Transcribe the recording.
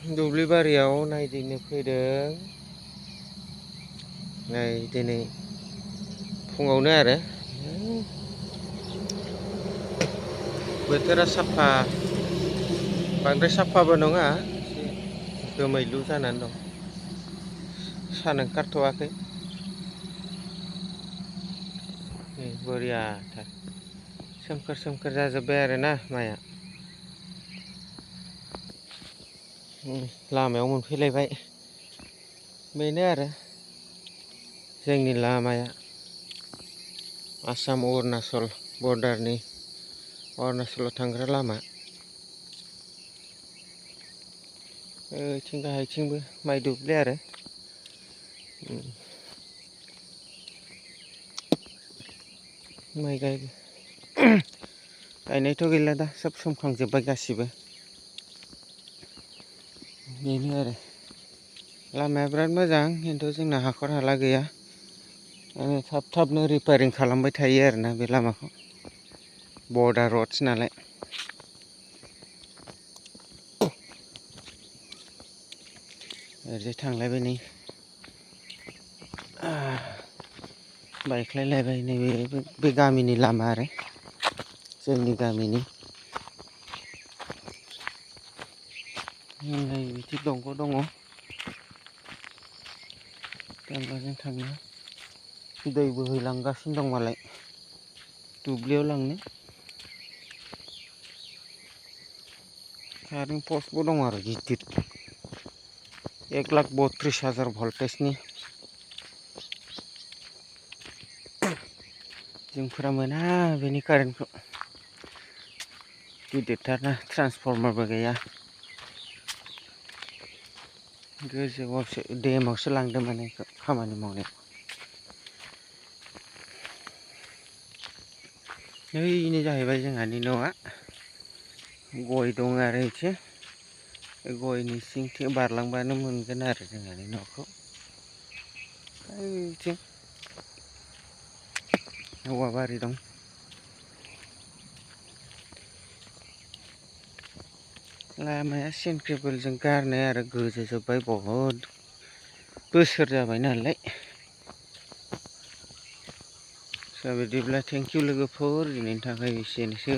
दुब्लि बारियाव नायदिंनो फैदों। नै दिनै फुङावनो आरो बोथोरा साफा, बांद्राय साफाबो नङा, एसे दोमैलु जानानै दं। सान ओंखारथ'वाखै। नै बरियाथार सोमखोर सोमखोर जाजोब्बाय आरोना माइआ। लामायाव मोनफैलायबाय। बेनो आरो जोंनि लामाया आसाम अरुणाचल बर्डारनि अरुणाचलाव थांग्रा लामा। ओइथिं गाहायथिंबो माइ दुब्लि आरो माइ गायनायथ' गैला दा, सब सोमखांजोब्बाय गासिबो। बेनो आरो लामाया बिराद मोजां, खिन्थु जोंना हाखर हाला गैया। थाब थाबनो रिपेयारिं खालामबाय थायो आरोना बे लामाखौ, बर्डार रडसो नालाय। ओरैजाय थांलायबाय नै बायख्लायलायबाय। नैबे बे गामिनि लामा आरो जोंनि गामिनि। नै बिदि दंग' दङ, दंग'जों थाङो। दै बोहैलांगासिनो दं मालाय दुब्लियाव लांनो। कारेन्ट पस्टबो दं आरो गिदिर, 1,32,000 भल्टेजनि। जोंफोरा मोना बेनि कारेन्टखौ, गिदिरथारना, ट्रान्सफर्मारबो गैया। गोजौआवसो डेमावसो लांदों माने बेखौ खामानि मावनायाव। नैनो जाहैबाय जोंहानि न'आ। गय दं आरो इथिं, गयनि सिंथिं बारलांबानो मोनगोन आरो जोंहानि न'खौ। ओइथिं औवा बारि दं। लामाया सेन्ट्रेबोलजों गारनाय आरो गोजोजोब्बाय, बहुद बोसोर जाबाय नालाय। बिदिब्ला थेंक इउ लोगोफोर, दिनैनि थाखाय एसेनोसै।